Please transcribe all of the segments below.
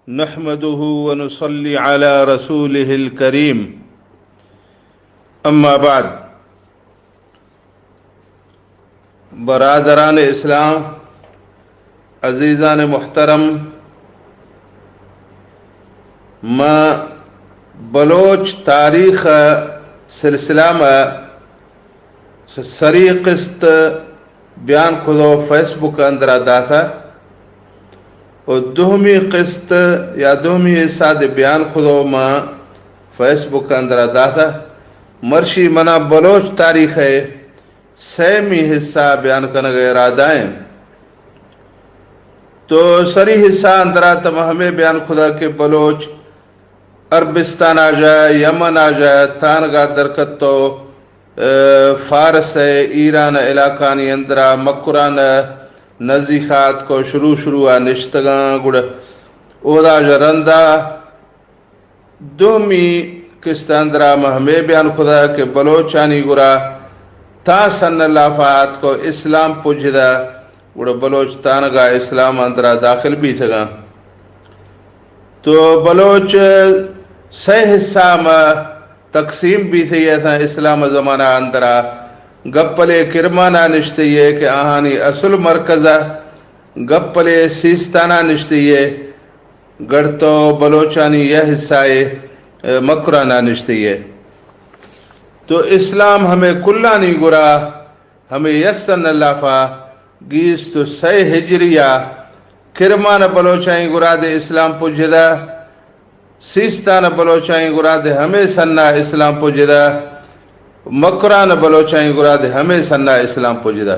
نحمده ونصلي على رسوله الكريم. أما بعد، برادران اسلام، عزیزان محترم، ما بلوچ تاریخ سلسلہ ما سری قسط بیان کھدو فیس بک اندرا داتا، و دومی قسط یا دومی حصہ دے بیان کھدو ما فیس بک اندرا داتا۔ مرشی منا بلوچ تاریخ ہے سیمی حصہ بیان کنگ ء ارادہ ایں۔ تو سری حصہ اندرا تم ہمیں بیان کھدا کہ بلوچ عربستان آجا، یمن آجا، تانگا درکتو، ء، فارس ء ایران علاقانی اندرا مکران ء نزیکات کو شروع شروع ء نشتگاں، گڑا اودا آجا رندا دومی قسط اندرا ما ہمے بیان کھدا کہ بلوچانی گرا تاں سن لافا آتکو اسلام پجدا، گڑا بلوچ تانگا اسلام اندرا داخل بیتگاں۔ تو بلوچ سہ حصہ ما تقسیم بیتگی اتاں اسلام زمانہ اندرا۔ گپلے کرمانا نشتگی کہ آہانی اصل مرکز، گپلے سیستانا نشتگی، گڑتو بلوچانی یہ حصہ ء، ء، مکرانا نشتگی ء۔ تو اسلام ہمیں کلانی گرا ہمیں یسن لافا گیست و سئے ہجری ء کرمان بلوچانی گرا دے اسلام پجدہ، سیستان بلوچانی گرا دے ہمیں سنا اسلام پجدہ، مکران بلوچانی گرا دے ہمیں سنا اسلام پجدہ۔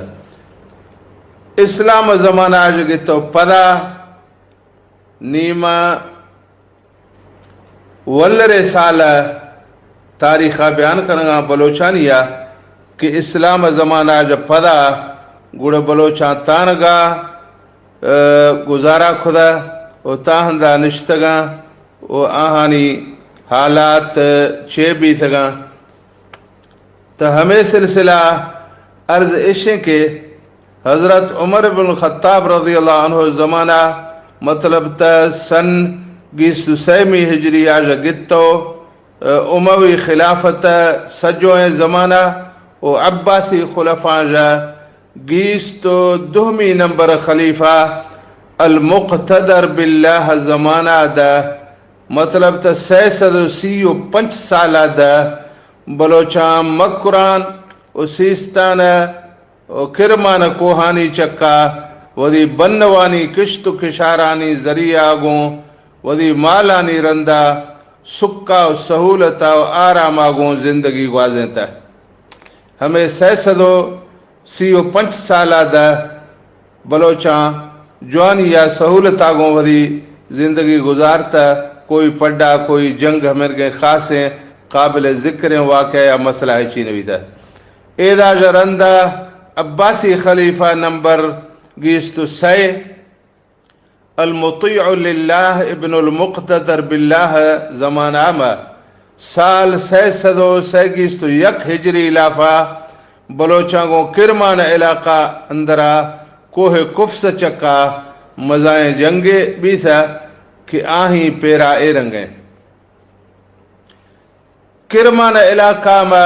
اسلام زمانہ آج گتو پدا نیما ولرے سال ء تاریخ ء بیان کنگاں بلوچانی ء کہ اسلام ء زمانہ ء پدا گڑا بلوچاں تانگا، ء، گزارا کھدا و تاہندا نشتگاں و آہانی حالات چے بیتگاں۔ تو ہمے سلسلہ عرض اشیں کہ حضرت عمر بن الخطاب رضی اللہ عنہ زمانہ، مطلب تا سن گیست و سیمی ہجری آجا گتو، اموی خلافت سجویں زمانہ و عباسی خلفاں جا گیست و دومی نمبر خلیفہ المقتدر باللہ زمانہ دا، مطلب تا سئے سد و سی و پنچ سالہ دا بلوچاں مکران و سیستان و کرمان کوہانی چکا وتی بنوانی کشت و کشارانی ذریعہ گوں وتی مالانی رندا سکا و سہولتا و آراما گوں زندگی گوازینتا۔ ہمے سئے سد و سی و پنچ سالہ دا بلوچاں جوانی یا سہولتا گوں وتی زندگی گزارتا، کوئی پڈا، کوئی جنگ، ہمرگیں خاصیں قابل ذکریں واقعہ یا مسئلہ ہچی نہ بیتا۔ ایدا جا رندا عباسی خلیفہ نمبر گیست و سئے المطیع للہ ابن المقتدر باللہ زمانہ ما سال سئے سد و سئے گیست و یک ہجری لافا بلوچاں گوں کرمان علاقہ اندرا کوہ کفس چکا مزائیں جنگے بیثہ کہ آہی پیرا اے رنگیں۔ کرمان علاقہ ما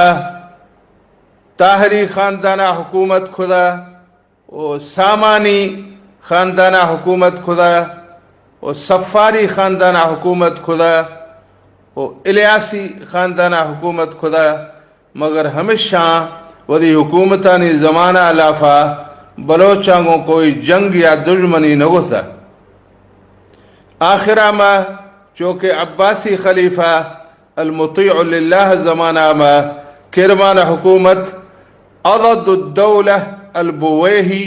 طاہری خاندانا حکومت کھدا و سامانی خاندانا حکومت کھدا و صفاری خاندانا حکومت کھدا و الیاسی خاندانا حکومت کھدا، مگر ہمشاں وتی حکومتانی زمانہ لافا بلوچاں گوں کوئی جنگ یا دژمنی نہ گوثہ۔ آخرا ما چوکہ عباسی خلیفہ المطیع للہ زمانہ ما کرمان حکومت عضد الدولہ البویہی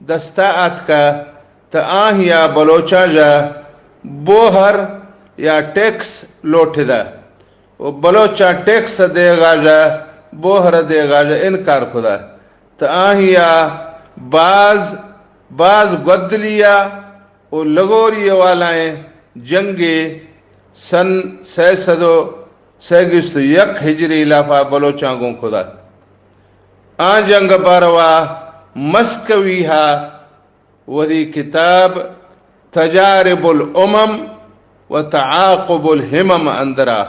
دستا آتکا، تہ آہیا بلوچاں جا بوہر یا ٹیکس لوٹدا و بلوچاں ٹیکس دیغا جا، بوہر دیغا جا انکار کھدا۔ تہ آہیا باز، باز گودلیا و لغوری والائیں جنگے سن سئے سد و سئے گیست و یک ہجری لافا بلوچاں گوں کھدا۔ آں جنگ باروا مسکوی ہا وتی کتاب تجارب الامم و تعاقب الہمم اندرا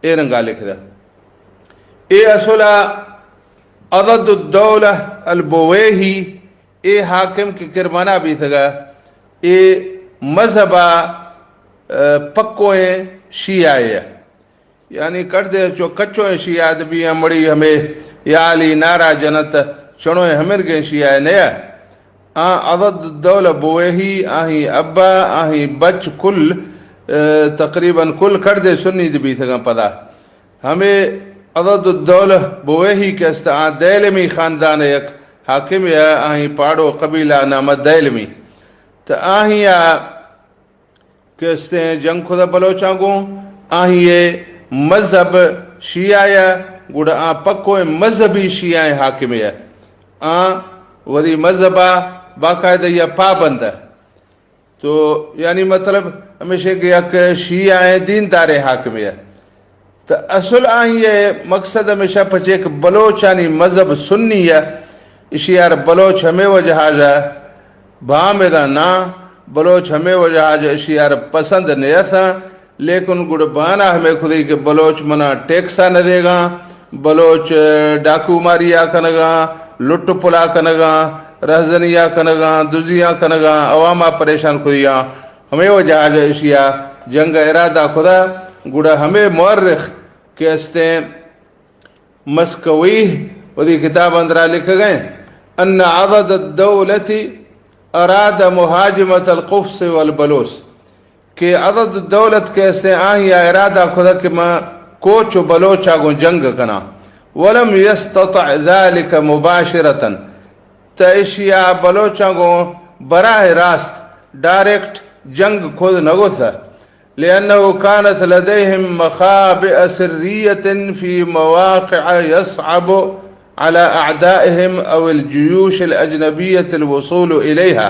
اے رنگا لکھدا۔ اے اصلا عضد الدولہ البویہی، اے حاکم کہ کرمانا بیتگا، اے مذہبا، ء، پکوئیں شیعہ اے۔ یعنی کڑدے چو کچوئیں شیعہ ادبی ایں، مڑی ہمے یا علی نعرہ جنت، چنوئیں ہمرگیں شیعہ نیا۔ آ عضد الدولہ بویہی، آہی ابا، آہی بچ کل، ء، تقریباً کل کڑدے سنی دی بیتگاں پدا۔ ہمے عضد الدولہ بویہی کہ است، آ دیلمی خاندان یک حاکم یا، آہی پاڑو قبیلہ نام دیلمی۔ تو آہی آ کہ استیں جنگ کھدا بلوچاں گوں، آہی اے مذہب شیعہ یا، گڑا آ پکوئیں مذہبی شیعہ حاکم یا۔ آ وری مذہبا باقاعدہ یا پابند۔ تو یعنی مطلب ہمیشہ کہ یک شیعہ دیندار حاکم یا۔ تو اصل آئی مقصد ہمیشہ پچے کہ بلوچانی مذہب سنی ہے، اشی یار بلوچ ہمیں وجہ جا بھامداں نا، بلوچ ہمیں وجہ جا اشی یار پسند نیساں، لیکن گڑ بانا ہمیں خودی کہ بلوچ منا ٹیکسا نہ دیگاں، بلوچ ڈاکو ماریا کنگاں، لٹ پلا کنگاں، رہزنیا کنگاں، دزیاں کنگاں، عواما پریشان خودیاں۔ ہمیں وجہ جا اشیا جنگ ارادہ خدا، گڑا ہمیں مورخ کہ استیں مسکویہ وتی کتاب اندرا لکھگ ء، ان عضد الدولة اراد مهاجمة القفص والبلوص، کہ عضد الدولت کہ استیں آہی ء ارادہ کھدا کہ ما کوچ و بلوچا گوں جنگ کناں، ولم يستطع ذلك مباشرة، تہ اشیا بلوچاں گوں براہ راست ڈائریکٹ جنگ کھد نہ گوتہ، لأنه كانت لديهم مخابئ سرية في مواقع يصعب على أعدائهم أو الجيوش الأجنبية الوصول إليها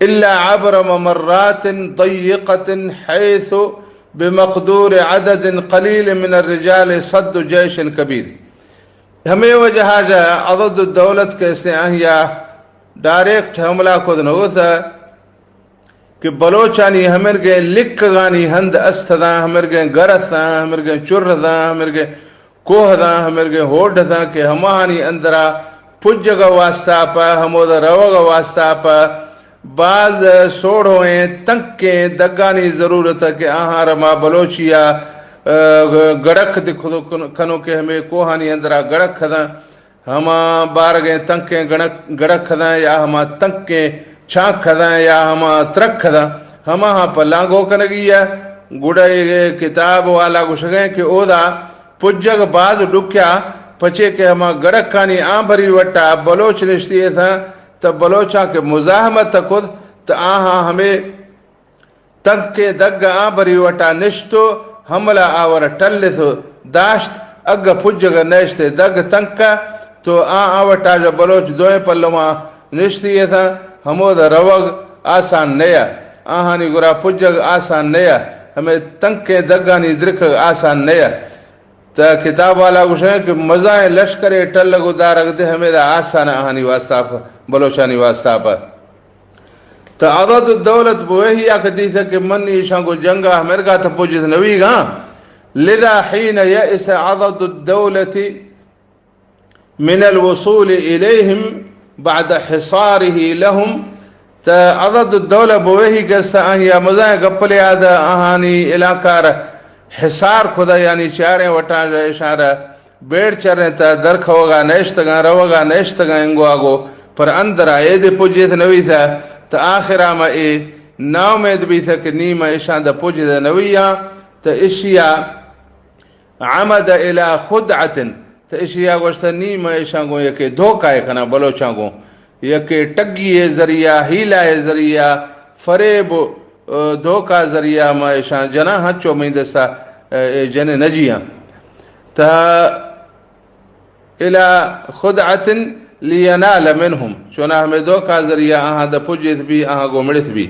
إلا عبر ممرات ضيقة حيث بمقدور عدد قليل من الرجال صد جيش كبير۔ ہمے وجہا جا عضد الدولت کہ استیں آہیا ڈائریکٹ حملہ کھد نہ گوتہ کہ بلوچانی ہمرگیں لکگانی ہند است داں، ہمرگیں گر است داں، ہمرگیں چر داں، ہمرگیں کوہ داں، ہمرگیں ہوڈ داں کہ ہماہانی اندرا پجگ واسطہ پہ، ہمود روگ واسطہ پہ باز سوڑویں تنکیں دگانی ضرورت کہ آہاں را ما بلوچیا، ء، گڑک دی کھدو کن-، کنوں کہ ہمے کوہانی اندرا گڑک کھداں، ہما بارگیں تنکیں گڑک، گڑک کھداں یا ہما تنکیں چانک کھداں یا ہما ترک کھداں، ہماہاں پہ لانگو کنگی ء۔ گڑا اے کتاب والا گوشگیں کہ اودا پجگ باز ڈکیا، پچے کہ ہما گڑکانی آنبری وٹا بلوچ نشتی ایتھاں، تہ بلوچاں کہ مزاحمت کت، تہ آہاں ہمے تنکیں دگ آنبری وٹا نشت و حملہ آور ٹلت و داشت، اگہ پجگ نیشت دگ تنکا تو آ آ وٹا جا بلوچ دوئیں پلواں نشتی ایتھاں، ہمود روگ آسان نیا، آہانی گرا پجگ آسان نیا، ہمے تنکیں دگانی درکگ آسان نیا۔ تہ کتاب والا گوشیں کہ مزائیں لشکرے ٹلگ و دارگ دے ہمیدا آسان آہانی واسطہ پہ، بلوچانی واسطہ پہ۔ تہ عضد الدولت بویہی آ کہ دیتہ کہ من ایشاں گوں جنگا ہمرگا تہ پجت نویگاں۔ لذا حين يئس عضد الدولة من الوصول إليهم بعد حصاره لهم، تہ عضد الدولہ بویہی کہ است آہیا مزائیں گپلے آدہ آہانی علاقہ را حصار کھدا، یعنی چاریں وٹاں اشاں را بیڑ چریں تہ درکھوگا نشتگاں، روگا نشتگاں، انگو آگو پر اندرا ایدے پجیت نویتہ، تہ آخرا ما اے ناامید بیتہ کہ نی ما اشاں دہ پجیت نویاں، تہ اشیا عمد الى خدعة، تہ اشیا گوشتہ نی ما اشاں گوں یکے دھوکہ کناں، بلوچاں گوں یکے ٹگی ذریعہ، حیلہ ذریعہ، فریب، ء، دھوکہ ذریعہ ما اشاں جناں، ہنچو مئیں دستا، ء، اے جن نجیاں۔ تہ الى خدعة لينال منهم، چونا ہمے دھوکہ ذریعہ آہاں دہ پجیت بی، آہاں گوں مڑت بی۔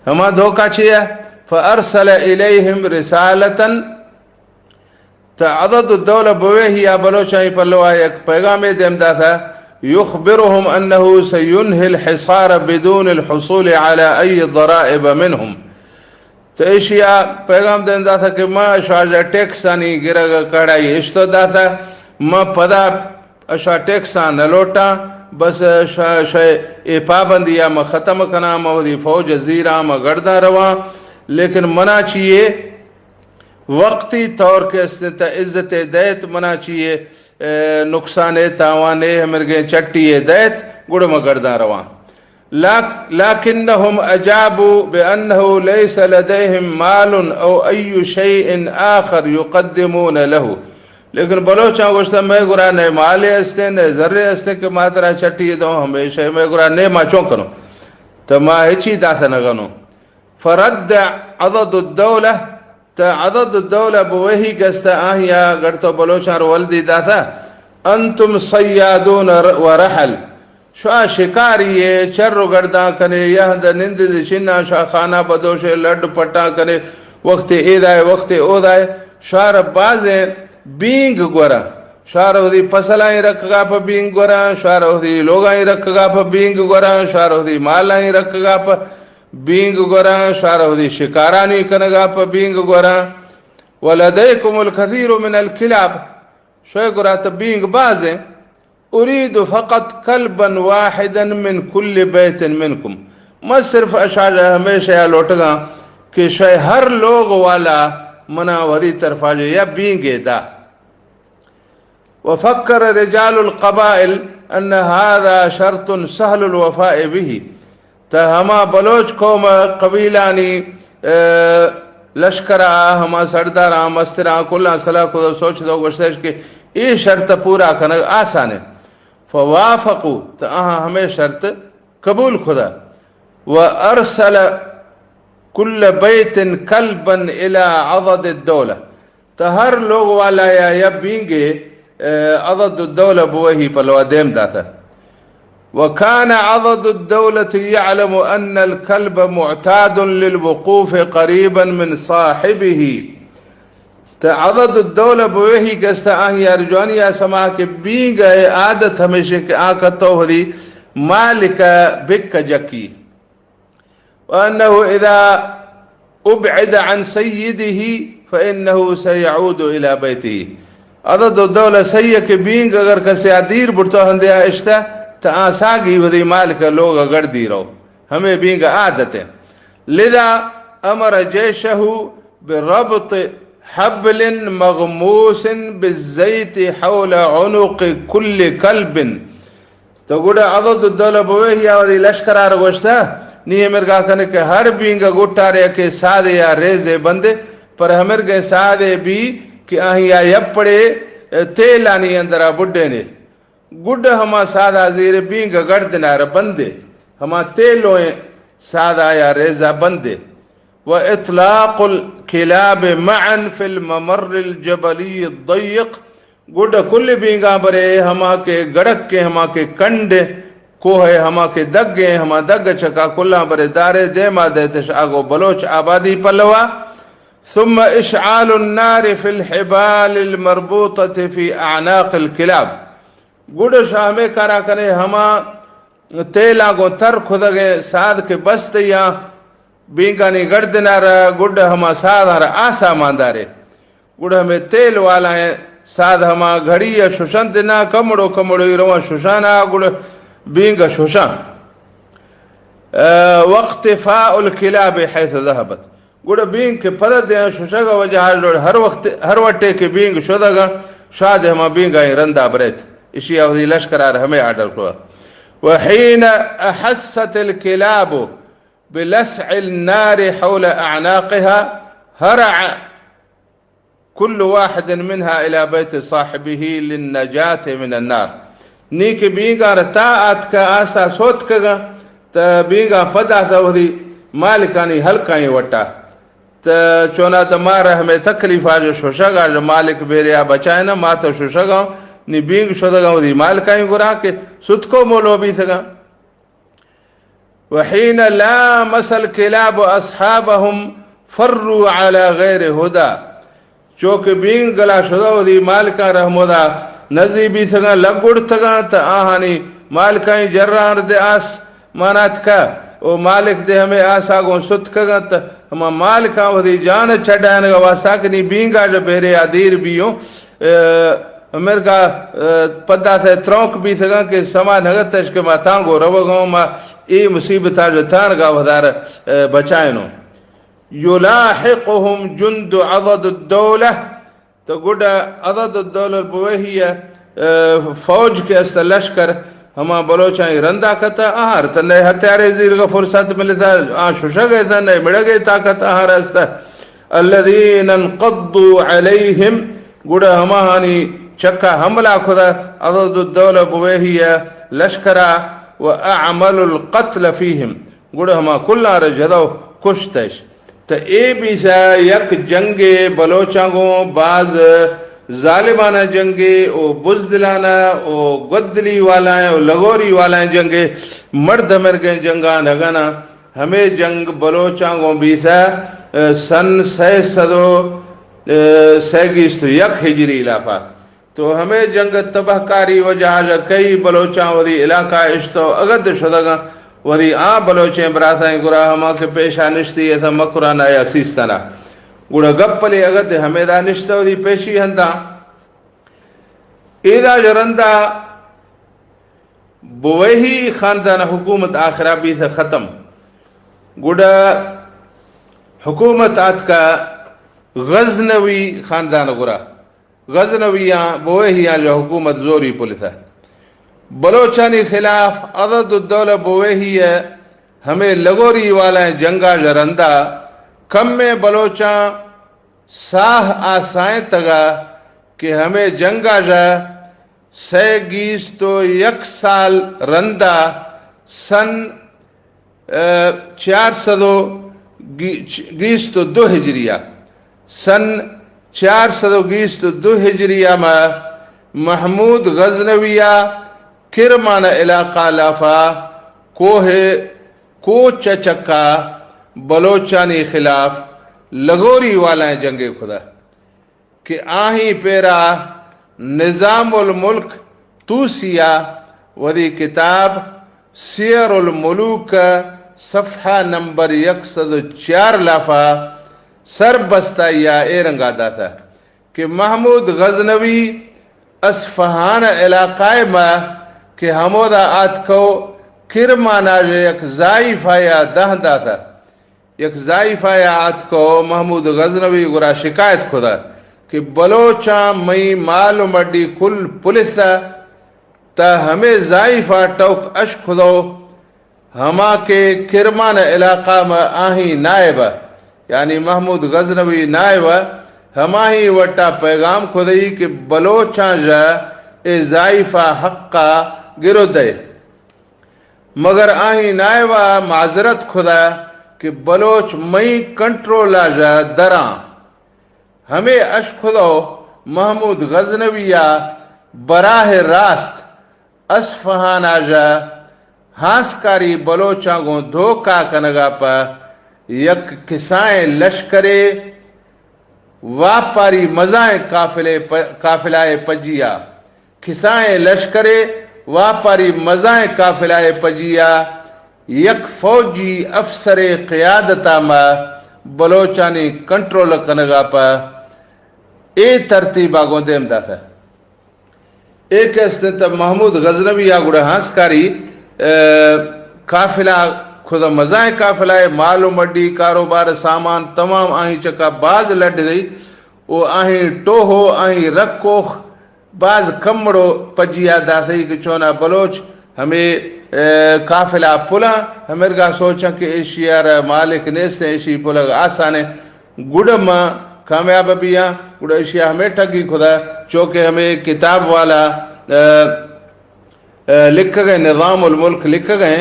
ہما دھوکہ چیا؟ فارسل اليهم رسالة، تہ عضد الدولہ بویہی آ بلوچانی پلوا یک پیغامے دیم داتہ، يخبرهم أنه سينهي الحصار بدون الحصول على أي ضرائب منهم۔ تو ایشی ءَ پیغام دیم داتا کہ ما شاہ ٹیکسانی گرگ کڑائی اشتو داتا، ما پدا اشا ٹیکساں نہ لوٹاں، بس شا-، شے اے پابندی ءَ ما ختم کناں، ما وتی فوج زیراں، ما گڑداں رواں، لیکن منا چیے وقتی طور کہ استیں تا عزت دیت، منا چیے، اے، نقصان اے، تاوان اے، ہمرگیں چٹی اے دیت، گڑا ما گڑداں رواں۔ لک-، لکنهم اجابوا بانه ليس لديهم مال او اي شيء آخر يقدمون له۔ لیکن بلوچاں گوشتہ، مئے گورا نئے مالے استیں، نئے زرے استیں کہ ما ترا چٹی دوں، ہمیشہ مئے گورا نئے، ما چون کنوں؟ تو ما ہچی داتہ نہ گنوں۔ فرد عضد الدولہ، تا عضد الدولہ بوہی گستا آہیا گڑتو بلوچاں رو ولدی داتا، انتم صیادون و رحل، شوا شکاری اے، چر و گڑداں کنے، یہند نند دی چناں شوا خانہ بدوشے، لڈ پٹاں کنے، وقت ایدائے، وقت اودائے، شوار بازیں بینگ گوراں، شوار وتی فصلائیں رکھگا پہ بینگ گوراں، شوار وتی لوگائیں رکھگا پہ بینگ گوراں، شوار وتی مالائیں رکھگا پہ بینگ گوراں، شوار وتی شکارانی کنگا پہ بینگ گوراں۔ ولدیکم الکثیر من الکلاب، شوئے گورا تہ بینگ بازیں۔ ارید فقط کلبا واحدا من کل بیت منکم، ما صرف اشاں ہمیشہ یا لوٹگاں کہ شوئے ہر لوگ والا منا وتی طرفا جو یا بینگے دا۔ وفکر رجال القبائل ان هذا شرط سهل الوفاء به۔ تہ ہما بلوچ قوم قبیلانی، اے، لشکرا ہما سرداراں، مستراں، کلاں صلاح کتو، سوچ تو گوشتش کہ اے شرط پورا کنگ آسان اے۔ فوافقوا، تہ آہاں ہمے شرط قبول کتہ۔ وارسل کل بیت کلبا الی عضد الدولہ، تہ ہر لوگ والا یا یا بینگے، اے، عضد الدولہ بوہی پلوا دیم داتہ۔ وکان عضد الدولہ یعلم ان الکلب معتاد للوقوف قریبا من صاحبہ۔ تہ عضد الدولہ بوہی گستا آہی ارجوانی آ سما کہ بینگ اے عادت ہمیشہ کہ آ کتو ہدی مالک بک جکی۔ وأنه إذا أبعد عن سيده فإنه سيعود إلى بيته۔ عضد الدولہ سہی کہ بینگ اگر کسے آ دیر بڑتو ہندے آ اشتہ، تہ آ ساگی وتی مالک لوگ گڑدی رو۔ ہمے بینگ عادت اے۔ لذا أمر جيشه بربط حبل مغموس بالزيت حول عنق كل كلب۔ تو گڑا عضد الدولہ بوہی آ وتی لشکرار گوشتہ، نی ہمرگا کنے کہ ہر بینگ گٹارے کہ سادے یا ریزے بندے، پر ہمرگیں سادے بی کہ آہیا یپڑے تیلانی اندرا بڈینے۔ گڈ ہما سادا زیر بینگ گڑدنار بندے، ہما تیلویں سادا یا ریزا بندے۔ وإطلاق الكلاب معا في الممر الجبلي الضيق، گڈ کل بینگاں برے ہما کہ گڑک ایں، ہما کہ کنڈ ایں، کوہ ایں، ہما کہ دگ ایں، ہما دگ چکا کلاں برے دارے دیما دیتش آگو بلوچ آبادی پلوا۔ ثم إشعال النار في الحبال المربوطة في أعناق الكلاب۔ گڈ شاہ ہمے کارا کنے ہما تیلاں گوں تر کھدگیں ساد کہ بستیاں بینگانی گڑدنارا گڈ ہما ساداں را آسا ماندارے۔ گڑ ہمے تیل والائیں ساد ہما گھڑی ء ششنت نا کمڑو کمڑو ای رواں ششانا گڑ بینگ ء ششاں۔ ء، واختفاء الكلاب حيث ذهبت۔ گڑا بینگ کہ پدا دیاں ششگ ء وجہ ء جوڑ ہر وقت، ہر وٹے کہ بینگ شدگ ء شاد ہما بینگ ء رندا بریت۔ اشی ء وتی لشکرار ہمے آرڈر کروا۔ وحين أحست الكلاب بلسع النار حول أعناقها هرع كل واحد منها إلى بيت صاحبه للنجاة من النار۔ نی کہ بینگاں را تا آتکا آسا سوتکگا، تا بینگاں پدا تا وتی مالکانی ہلکائیں وٹا۔ تا چونا تا مارا ہمے تکلیفا جو شوشگا جو مالک بیریا بچائنا، ما تا شوشگا نی بینگ شدگا وتی مالکائیں گرا کہ ستکو مولو بیتگا۔ وحين لامس الكلاب أصحابهم فروا على غير هدى۔ چو کہ بینگ گلا شدہ وتی مالکاں رحمدا نزی بیتگاں لگڑتگاں تا آہانی مالکائیں جران دے آس ماناتکا او مالک دے ہمے آسا گوں ستکگاں تا ہما مالکاں وتی جان ء چڈائینگ ء واستا کہ نی بینگا ژ بیرے آ دیر بیوں، ء، امرکا، ء، پدا سے ترونک بیتگاں کہ سما نگتش کہ ما تانگو روگوں، ما اے مصیبتاں ژ تانگا ودار، ء، بچائینوں۔ یلاحقهم جند عضد الدولہ، تو گڈا عضد الدولہ بویہی ء، ء، فوج کہ است لشکر ہما بلوچانی رندا کتا، آہر تنہ ہتھیارے زیرگا فرصت ملتا، آ ششگ ء تنہ مڑگ ء طاقت آہر است۔ الذین انقضوا علیہم، گڈا ہماہانی چکا حملہ کھدا عضد الدولہ بویہی ء لشکرا، و اعملوا القتل فیہم، گڑا ہما کلاں را جدو کشتش۔ تہ اے بیسا یک جنگے بلوچاں گوں باز ظالمانہ جنگے او بزدلانہ او گدلی والائیں او لغوری والائیں جنگے، مرد مرگیں جنگاں نگنا۔ ہمے جنگ بلوچاں گوں بیسا، ء، سن سئے سد و، ء، سئے گیست و یک ہجری لافا۔ تو ہمے جنگ ء تباہ کاری وجہ ء کئی بلوچاں وتی علاقہ اشتو اگد شدگاں، وتی آ بلوچیں براتاں گڑا ہما کہ پیشا نشتی ایسا مکران آیا سیستنا۔ گڑا گپلے اگد ہمیدا نشتہ وتی پیشی ہنداں۔ ایدا ژ رندا بویہی خاندان حکومت آخرا بیت ختم۔ گڑا حکومت آتکا غزنوی خاندان گڑا۔ غزنویاں بویہیاں ژ حکومت زوری پلتہ۔ بلوچانی خلاف عضد الدولہ بویہی ء ہمے لغوری والائیں جنگا ژ رندا کمیں بلوچاں ساہ آسائیں تگا کہ ہمے جنگا ژ سئے گیست و یک سال رندا سن ء، چار سد و گی-، گیست و دو ہجریہ، سن چار سد و گیست و دو ہجریہ ما محمود غزنویہ کرمان علاقہ لافا کوہ کوچ چکا بلوچانی خلاف لغوری والائیں جنگے کھدا۔ کہ آہی پیرا نظام الملک طوسیہ وتی کتاب سیر الملوک صفحہ نمبر یک سد و چار لافا سر بستائی ء اے رنگا داتہ کہ محمود غزنوی اصفہان علاقہ ما کہ ہمودا آتکو کرمانا یک زائیفایا دہ داتہ۔ یک زائیفایا آتکو محمود غزنوی گورا شکایت کھدا کہ بلوچاں مئی مال و مڈی کل پلسا تا ہمے زائیفا ٹوک اش کھدو ہما کہ کرمان علاقہ ما آہی نائبہ، یعنی محمود غزنوی نائبہ، ہماہی وٹا پیغام کھدئی کہ بلوچاں ژا اے زائیفا حقا گرو دے۔ مگر آہی نائبا معذرت کھدا کہ بلوچ مئی کنٹرولا ژا دراں۔ ہمے اش کھدو محمود غزنویا براہ راست اصفہانا ژا ہانسکاری بلوچاں گوں دھوکا کنگا پہ یک کسائیں لشکرے واپاری مزائیں قافلے پ-، قافلہ ء پجیا۔ کسائیں لشکرے واپاری مزائیں قافلہ ء پجیا یک فوجی افسرے قیادتا ما بلوچانی کنٹرول کنگا پہ اے ترتیبا گوں دیم داتہ۔ اے کہ استیں تہ محمود غزنوی آ گڑا ہانسکاری، ء، قافلہ، خدا مزائیں قافلہ ء مال و مڈی، کاروبار، سامان تمام آہی چکا باز لڈ گئی و آہی ٹوہو، آہی رکوخ باز کمڑو پجیا داتئی کہ چونا بلوچ ہمے، ء، قافلہ پلاں، ہمرگا سوچاں کہ ایشی آ را مالک نیستیں، ایشی پلگ آسانیں۔ گڑا ما کامیاب بیاں، گڑا اشیا ہمے ٹگی کھدا، چونکہ ہمے کتاب والا، ء، ء، لکھگ ء نظام الملک لکھگ ء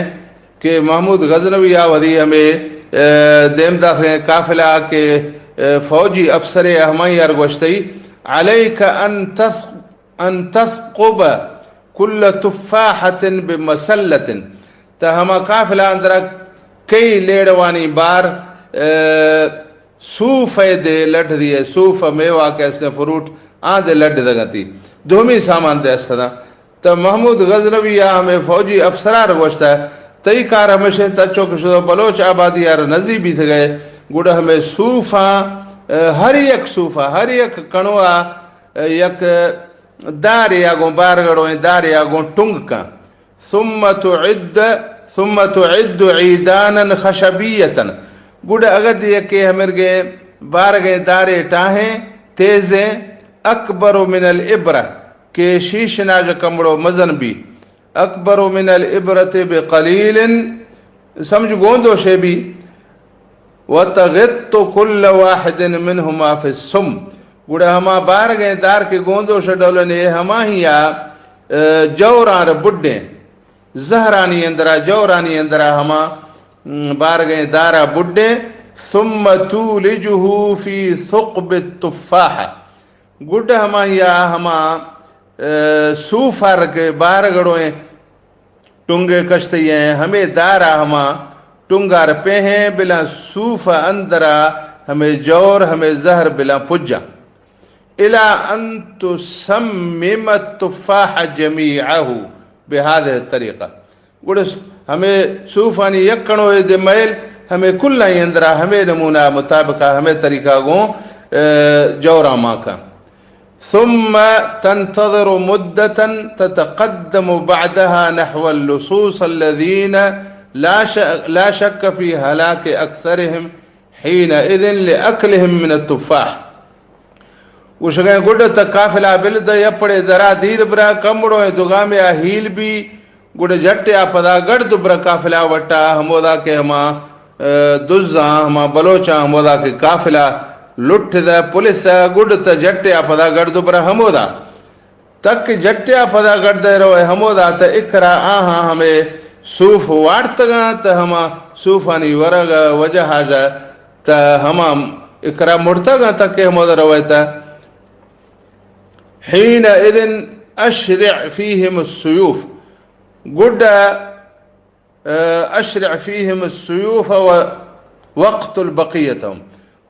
کہ محمود غزنوی آ وتی ہمے، ء، دیم داتگیں قافلہ کہ، ء، فوجی افسرے ہمائی آر گوشتئی، علیک ان تث-، ان تثقب کل تفاحة بمسلة، تہ ہما قافلہ اندرا کئی لیڑوانی بار، ء، صوف ء دے لڈ دیئے، صوف ء میوہ کہ استیں فروٹ، آ دے لڈ دگنتی۔ دومی سامان دے استداں۔ تہ محمود غزنوی آ ہمے فوجی افسرار گوشتہ، تئی کار ہمشیں تچو کہ شدو بلوچ آبادی آر نزی بیتگئے، گڑا ہمے صوفاں، اے، ہر یک صوفا، ہر یک کنوا، اے، یک دارے آ گوں بارگڑویں دارے آ گوں ٹنگ کن۔ ثم تعد، ثم تعد عیدانا خشبیة۔ گڑا اگد یکے ہمرگیں بارگیں دارے ٹاہیں، تیزیں، اکبر من الابرہ، کہ شیشناج کمڑو مزن بی، اکبر من الابرة بقلیل، سمجھ گوندوشے بی، وتغط کل واحد منہما فی السم، گڑا ہما بارگیں دار کہ گوندوش ڈولن اے ہماہیا، اے، جوراں را بڈیں، زہرانی اندرا، جورانی اندرا ہما، م، بارگیں دارا بڈیں، ثم تولجہ فی ثقب التفاحہ، گڈا ہماہیا ہما، اے، صوفار کہ بارگڑویں ٹنگے کشتئی ہیں، ہمے دارا ہما ٹنگار پیہیں، بلاں صوف اندرا ہمے جور، ہمے زہر بلاں پجاں۔ الی ان تسمم التفاح جمیعہ بہذہ الطریقہ۔ گڑا ہمے صوفانی یک کنوے دے میل، ہمے کلانی اندرا ہمے نمونہ مطابقہ، ہمے طریقہ گوں، اے، جوراں ماں کن۔ ثم تنتظر مدة تتقدم بعدها نحو اللصوص الذين لا ش-، لا شك في هلاك أكثرهم حينئذ لأكلهم من التفاح۔ گوشگیں گڈ تہ قافلہ بل دہ یپڑے درا دیر برا کمڑویں دگامے آ ہیل بی، گڑا جٹے آ پدا گڑد برا قافلہ وٹا ہمودا کہ ہما، اے، دزاں، ہما بلوچاں ہمودا کہ قافلہ لٹ دہ پولیس گڈ تہ جٹے آ پدا گڑد برا ہمودا۔ تک جٹے آ پدا گڑد روئے ہمودا تہ اکرا آہاں ہمے صوف وارتگاں تہ ہما صوفانی ورگ وجہ آ تہ ہما اکرا مڑتگاں تک ہمودا روئے تہ حينئذ أشرع فيهم السيوف، گڈا، اے، أشرع فيهم السيوف و-، واقتل بقيتهم،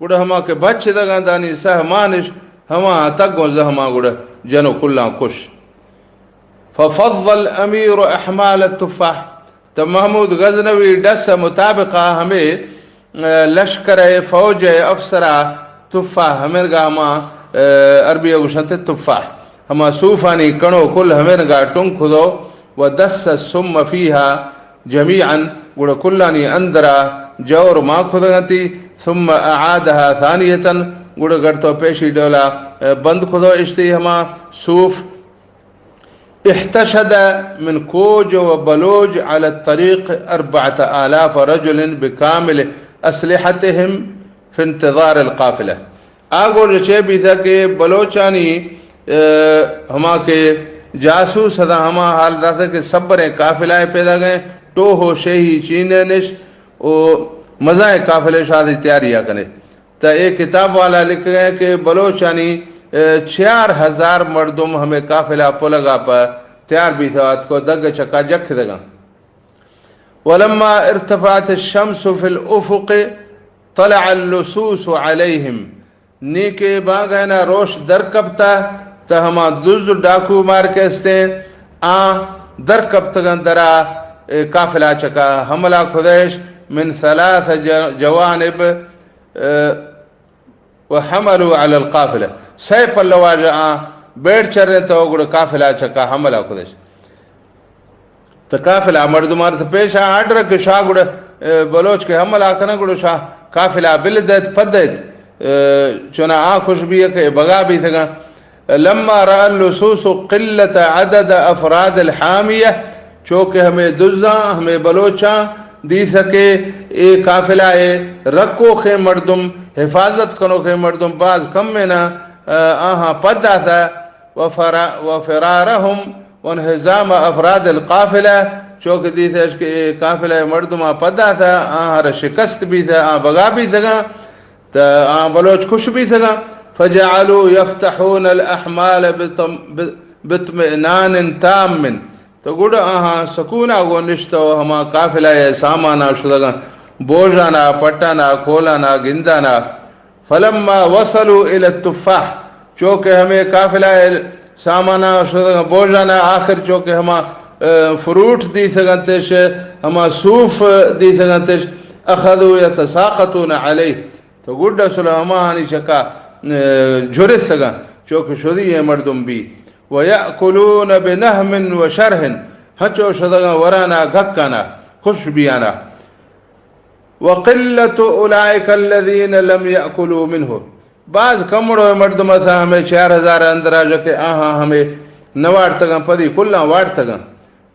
گڈا ہما کہ بچ دگاں دانی سہمانش ہما تگوں زہماں گڑا جنو کلاں کش۔ ففض الأمير أحمال التفاح، تہ محمود غزنوی ڈس مطابقا ہمے، اے، لشکر ء فوج ء افسرا تفاح ہمرگا ہما، اے، عربی ء گوشنت تفاح، ہما صوفانی کنو کل ہمرگا ٹنگ کھدو و دس السم فيها جميعا، گڑا کلانی اندرا جور ما کھدگنتی، ثم اعادها ثانية، گڑا گڑتو پیشی ڈولا، اے، بند کھدو اشتی ہما صوف۔ احتشد من کوج و بلوچ على الطريق أربعة آلاف رجل بكامل أسلحتهم في انتظار القافلة۔ آ گوش چے بیتا کہ بلوچانی، اے، ہما کہ جاسوس ہدا ہما حال داتا کہ صبریں قافلہ پیدا گئے، ٹوہ و شیہی چینے نش و مزائیں قافلے شادی تیاری آ کنے۔ تہ اے کتاب والا لکھگئے کہ بلوچانی، اے، چار ہزار مردم ہمے قافلہ پلگا پہ تیار بیتہ اتکو دگ چکا جکھدگاں۔ ولما ارتفعت الشمس في الأفق طلع اللصوص عليهم۔ نی کہ بانگہنا روش در کپتہ تہ ہما دز ڈاکو مار کہ استیں آ در کپتگاں درا، اے، قافلہ چکا حملہ کھدیش من ثلاث ج-، جوانب، اے، وحملوا على القافلة، سئے پلواژ آ بیڑ چریں تو گڑا قافلہ چکا حملہ کدش۔ تو قافلہ مردمان تو پیش آ آرڈر کہ شاہ گڑا، اے، بلوچ کہ حملہ کنن گڑا شاہ قافلہ بل دیت پد دیت، اے، چونا آ خوش بی کہ بگا بیتگاں۔ لما رأى اللصوص قلة عدد أفراد الحامية، چو کہ ہمے دزاں، ہمے بلوچاں دیثہ کہ اے قافلہ ء رکوخیں مردم، حفاظت کنوخیں مردم باز کم ایں نا، آہاں پد آثہ، وفرا-، وفرارهم وانهزام أفراد القافلة، چو کہ دیثہ اش کہ اے قافلہ ء مردماں پد آثہ، آہاں را شکست بیثہ، آ بگا بیثگاں۔ تہ آ بلوچ خوش بیثگاں۔ فجعلوا يفتحون الأحمال بطم-، ب-، باطمئنان تام۔ تو گڑا آہاں سکونا گوں نشتو ہما قافلہ ء سامانا شدگاں، بوژانا، پٹانا، کھولانا، گندانا۔ فلما وصلوا إلى التفاح، چو کہ ہمے قافلہ ء سامانا شدگاں، بوژانا، آخر چو کہ ہما، اے، فروٹ دیثگنتش، ہما صوف دیثگنتش، أخذوا يتساقطون عليه۔ تو گڈا سلو ہماہانی چکا، اے، جھرسگاں، چوکہ شدی اے مردم بی۔ وَيَأْكُلُونَ بِنَهْمٍ وَشَرْهٍ، ہنچو شدگاں ورانا گھکانا، خوش بیانا۔ وَقِلَّةُ أُولَٰئِكَ الَّذِينَ لَمْ يَأْكُلُوا مِنْهُ، باز کمڑو مردم اتاں ہمے چار ہزار اندرا کہ آہاں ہمے نہ وارتگاں، پدی کلاں وارتگاں۔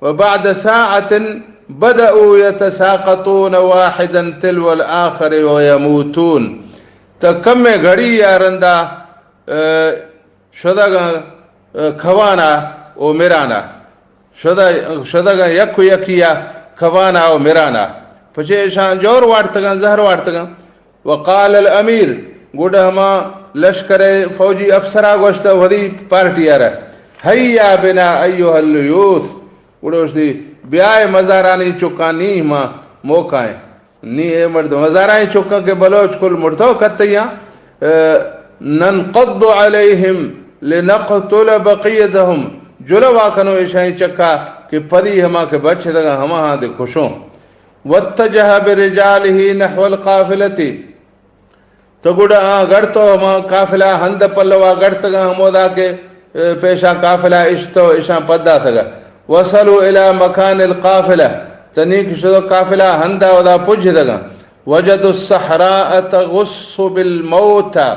وَبَعْدَ سَاعَةٍ بَدَأُوا يَتَسَاقَطُونَ وَاحِدًا تِلْوَ الْآخَرِ وَيَمُوتُونَ، تا کمے گھڑی یا رندا، اے، شدگاں، اے، کھوانا او مرانا۔ شدہ، شدگاں یک و یکیا کھوانا او مرانا۔ پچے اشان جور وارتگاں، زہر وارتگاں۔ وقال الامیر، گڈ ہما لشکر فوجی افسرا گوشتہ وثی پارٹی آرا، هيا بنا أيها الليوث، گڈ گوشتی، بیائے مزارانی چکاں، نی ہما موقع ایں۔ نی اے مردم، ہزارائیں چکاں کہ بلوچ کل مرتو کتیاں، اے، ننقض عليهم لنقتل بقيتهم، جلوا کنو ایشانی چکا کہ پدی ہما کہ بچ دگا ہما ہاں دے کشوں۔ واتجه برجاله نحو القافلة، تو گڈا آ گڑتو ہما قافلہ ہند پلوا گڑتگاں ہمودا کہ، اے، پیشا قافلہ اشتو اشاں پدا تگا۔ وصلوا إلى مكان القافلة، تنیک شدو قافلہ ہندا ودا پجدگاں۔ وجدوا الصحراء تغص بالموتى،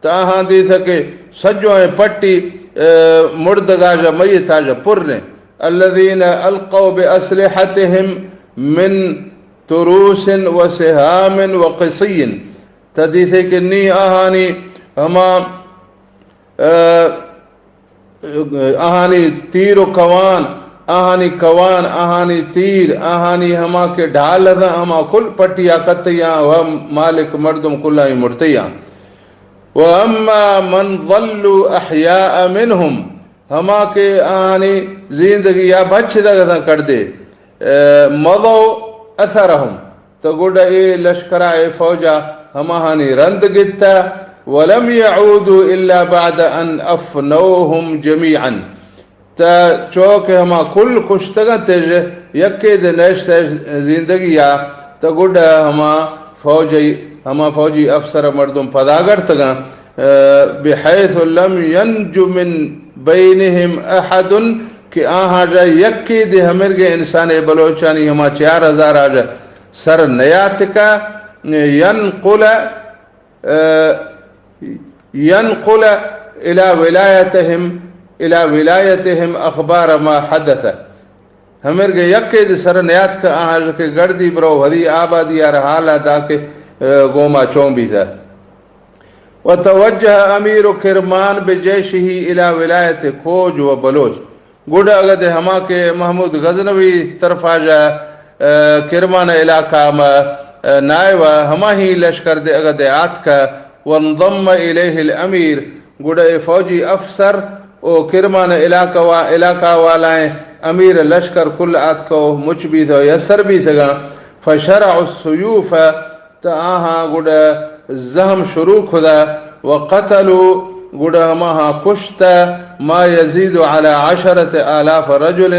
تا آہاں دیثہ کہ سجوئیں پٹی، اے، مردگا جا میتا جا پریں۔ الذين ألقوا بأسلحتهم من تروس وسهام وقصي، تا دیثے کہ نی آہانی ہما، اے، آہانی تیر و کوان، آہانی کوان، آہانی تیر، آہانی ہما کہ ڈھال اتاں، ہما کل پٹیا کتیاں و مالک مردم کلائیں مرتیاں۔ وأما من ظلوا أحياء منهم، ہما کہ آہانی زندگیا بچ دگتاں کڑدے، اے، مضوا أثرهم، تو گڈا اے لشکرا، اے فوجا ہماہانی رند گتا۔ ولم يعودوا إلا بعد أن أفنوهم جميعا، تا چو کہ ہما کل کشتگاں تیش یکے دے نشت زندگیا، تا گڈا ہما فوجی، ہما فوجی افسر مردم پدا گڑتگاں، اے، بحيث لم ينج من بينهم أحد، کہ آہاں جا یکے دے ہمرگے انسان بلوچانی ہما چار ہزار آ جا سر نیاتکا، ينقل، اے، ينقل إلى ولايتهم، إلى ولايتهم أخبار ما حدث۔ ہمرگے یکے دے سر نیاتکا آہاں جا کہ گڑدی برو ہری آبادی آر حالا دا کہ، اے، گوما چون بیتا۔ وتوجه أمير كرمان بجيشه إلى ولاية كوج وبلوچ۔ گڈ اگدے ہما کہ محمود غزنوی طرفا جا، اے، کرمان علاقہ ما، اے، نائب ہما ہی لشکر دے اگدے آتکا۔ وانضم إليه الأمير، گڈ اے فوجی افسر او کرمان علاقہ وا-، علاقہ والائیں امیر لشکر کل آتکو مچ بیثو یسر بیثگاں۔ فشرعوا السيوف، تا آہاں گڈا زہم شروع کھدا، وقتلوا، گڈا ہماہاں کشتا، ما يزيد على عشرة آلاف رجل،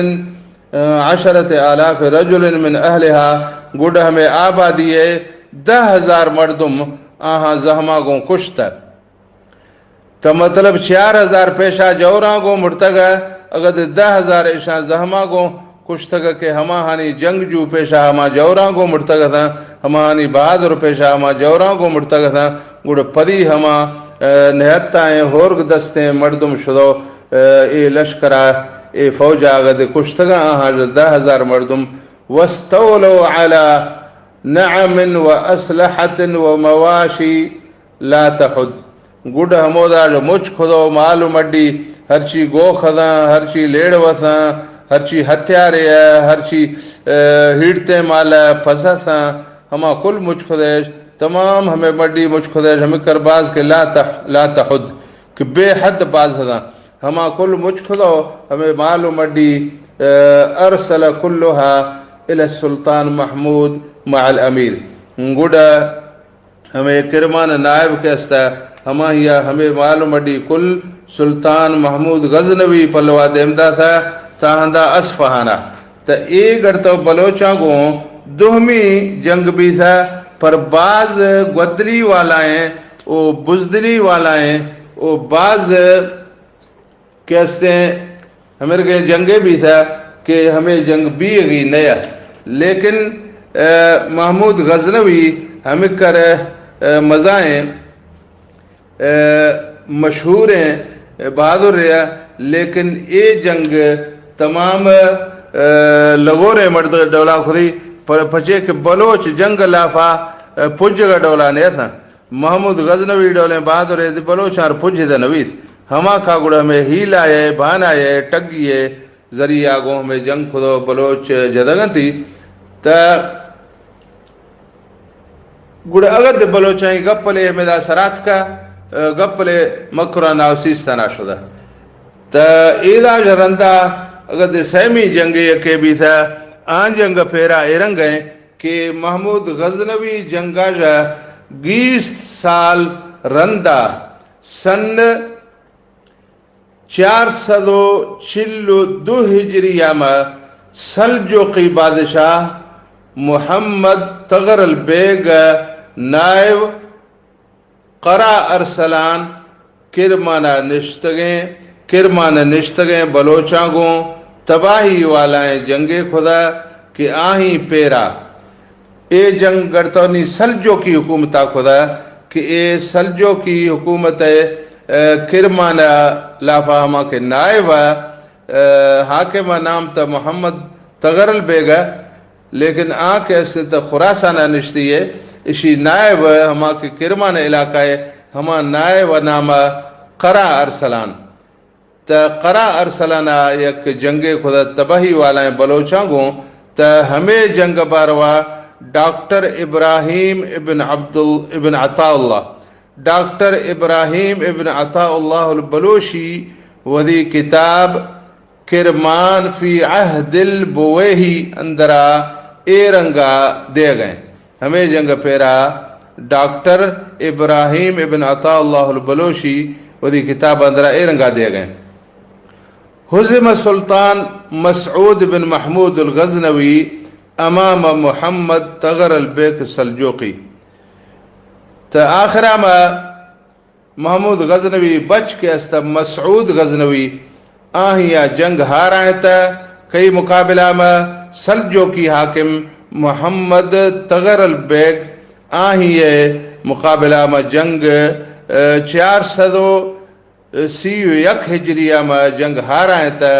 عشرة آلاف رجل من أهلها، گڈا ہمے آبادی ء دہ ہزار مردم آہاں زہما گوں کشتا۔ تا مطلب چار ہزار پیشا جوراں گوں مرتگ ء، اگد دہ ہزار ایشاں زہماں گوں کشتگ ء کہ ہماہانی جنگجو پیشا ہما جوراں گوں مرتگ اتاں، ہماہانی بہادر پیشا ہما جوراں گوں مرتگ اتاں، گڑا پدی ہما، اے، نہتائیں ہورگ دستیں مردم شدو، اے، اے لشکرا، اے فوجا اگد کشتگاں آہاں دہ ہزار مردم۔ واستولوا على نعم وأسلحة ومواشي لا تحد۔ گڈ ہمودا مچ کھدو مال و مڈی، ہرچی گوخذاں، ہرچی لیڑوساں، ہرچی ہتھیارے ء، ہرچی، اے، ہیڑتیں مال ء پسساں، ہما کل مچ کھدیش، تمام ہمے مڈی مچ کھدیش، ہمے کرباز کہ لا تح-، لا تحد، کہ بے حد باز ہداں۔ ہما کل مچ کھدو ہمے مال و مڈی، اے، ارسل كلها إلى السلطان محمود مع الأمير۔ گڈ ہمے کرمان نائب کہ است، ہماہیا ہمے مال و مڈی کل سلطان محمود غزنوی پلوا دیم داتا، تا ہندا اصفہانا۔ تا اے گڑتو بلوچاں گوں دوہمی جنگ بیتا، پر بعض گودلی والائیں و بزدلی والائیں و بعض کہ استیں ہمرگیں جنگے بھی تھا کہ ہمیں جنگ بیگی نیا، لیکن، اے، محمود غزنوی ہمکر، اے، مزائیں، اے، مشہوریں، اے، بہادر رہا، لیکن اے جنگ تمام، اے، لغوریں مرد ڈولا خودی پ-، پچے کہ بلوچ جنگ لافا، اے، پجگا ڈولا نیا تھا۔ محمود غزنوی ڈولیں بہادر ء بلوچاں پجھ دہ نویت۔ ہما کا گڑا ہمیں ہیلا ء، بہانا ء، ٹگی ء ذریعہ گوں ہمیں جنگ کھدو بلوچ جدگ انتی۔ تا گڑا اگد بلوچاں گپلے ہمیں دا سرات کا، گپلے مکران ناو سیستان آ شدہ۔ تا ایدا رندا اگد سیمی جنگ یکے بیتا، آن جنگ پیرا ایرنگ ہیں کہ محمود غزنوی جنگا ژہ گیست سال رندا سن چار سد و چل و دو ہجری ء مہ سلجوقی بادشاہ محمد تغرل بیگ ء نائب قرا ارسلان کرمان ء نشتگیں، کرمان ء نشتگیں بلوچاں گوں تباہی والائیں جنگے کھدا کہ آہی پیرا اے جنگ گڑتونی سلجوکی حکومت ء کھدا کہ اے سلجوکی حکومت ء، اے، کرمان ء لافا ہما کہ نائب ء، اے، حاکم ء نام تہ محمد تغرل بیگ ء، لیکن آ کہ است تہ خراسان ء نشتی ء، اشی نائب ء ہما کہ کرمان علاقہ ء ہما نائب ء نام ء قرا ارسلان۔ تہ قرا ارسلان ء یک جنگے کھدا تباہی والائیں بلوچاں گوں، تہ ہمے جنگ باروا ڈاکٹر ابراہیم ابن عبد ال-، ابن عطا اللہ، ڈاکٹر ابراہیم ابن عطا اللہ البلوشی وثی کتاب کرمان فی عہد البویہی اندرا اے رنگا دیگئیں۔ ہمے جنگ پیرا ڈاکٹر ابراہیم ابن عطا اللہ البلوشی وثی کتاب اندرا اے رنگا دیگئیں۔ ہزم سلطان مسعود بن محمود الغزنوی امام محمد تغر البیک السلجوقی۔ تا آخرا ما محمود غزنوی بچ کہ است مسعود غزنوی، آہیا جنگ ہارائیں تہ کئی مقابلہ ما سلجوکی حاکم محمد تغر البیگ آہی مقابلہ ما جنگ، اے، چار سد و سی و یک ہجری ما جنگ ہارائیں تہ،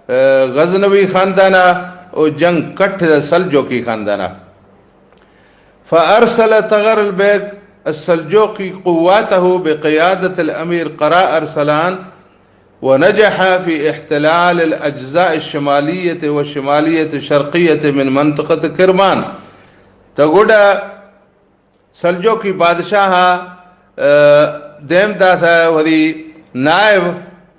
اے، غزنوی خاندانا و جنگ کٹ سلجوکی خاندانا۔ فأرسل تغر البيك السلجوقي قواته بقيادة الأمير قراء أرسلان، ونجح في احتلال الأجزاء الشمالية والشمالية الشرقية من منطقة كرمان۔ تو گڈا سلجوقی بادشاہ، اے، دیم داثہ وثی نائب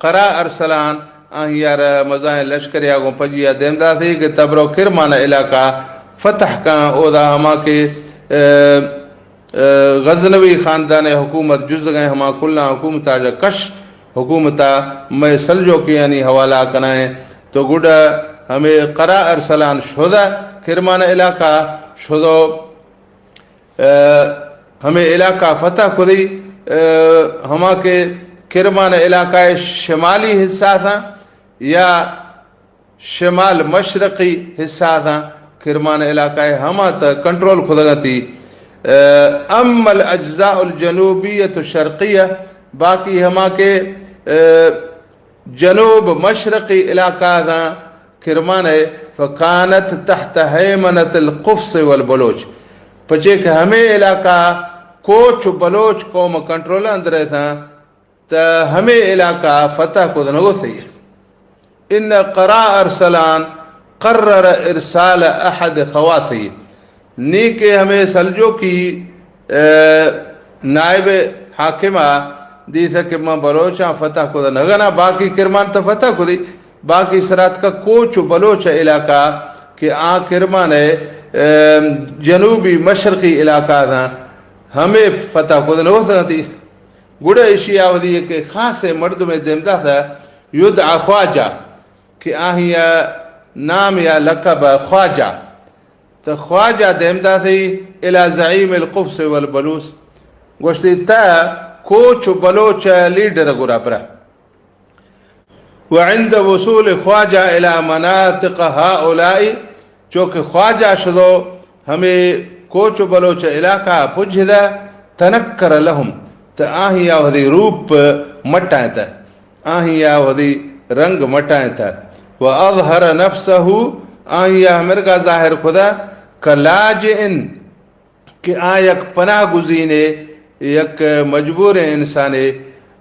قراء ارسلان آہیار مزائیں لشکریا گوں پجیا دیم داثی کہ تبرو کرمان علاقہ فتح کن، اودا ہما کہ، اے، اے، غزنوی خاندان حکومت جزگیں ہما کلاں حکومتا جا کش حکومتا مئے سلجوقیانی حوالہ کنائیں۔ تو گڈا ہمیں قراء ارسلان شدہ کرمان علاقہ شدو۔ اے، ہمے علاقہ فتح کری، اے، ہما کہ کرمان علاقہ شمالی حصہ تھا یا شمال مشرقی حصہ تھا، کرمان علاقہ ہما تا کنٹرول کھدگا تھی۔ اے، اما الاجزاء الجنوبیۃ الشرقیہ، باقی ہما کہ، اے، جنوب مشرقی علاقہ داں کرمان ء، فکانت تحت ہیمنت القفص والبلوچ، پچے کہ ہمے علاقہ کوچ و بلوچ قوم کنٹرول اندر اتاں، تا ہمے علاقہ فتح کت نگو سی۔ ان قراء ارسلان قرر ارسال احد خواصی، نی کہ ہمے سلجوقی، اے، نائب حاکم ء دیثہ کہ من بلوچاں فتح کت نہ گنا، باقی کرمان تہ فتح کتی، باقی سراتکا کوچ و بلوچ علاقہ کہ آ کرمان ء، اے، جنوبی مشرقی علاقہ تھا، ہمے فتح کت نہ گوستی۔ گڑا اشی آ وثی یک خاصیں مردمے دیم داثہ یدعی خواجہ کہ آہی نام یا لقب خواجہ۔ تہ خواجہ دیم داتی الی زعیم القفص والبلوص، گوشتی تہ کوچ و بلوچ لیڈر گورا برا۔ وعند وصول خواجہ الی مناطق هؤلاء، چونکہ خواجہ شدو ہمے کوچ و بلوچ علاقہ پجھدا، تنکر لهم، تہ آہیا وہدی روپ مٹائیں تہ، آہیا وہدی رنگ مٹائیں تہ، واظہر نفسه، آہیا مرگا ظاہر کدا، کلاجئ، کہ آ یک پناہ گزینے، یک مجبوریں انسانے،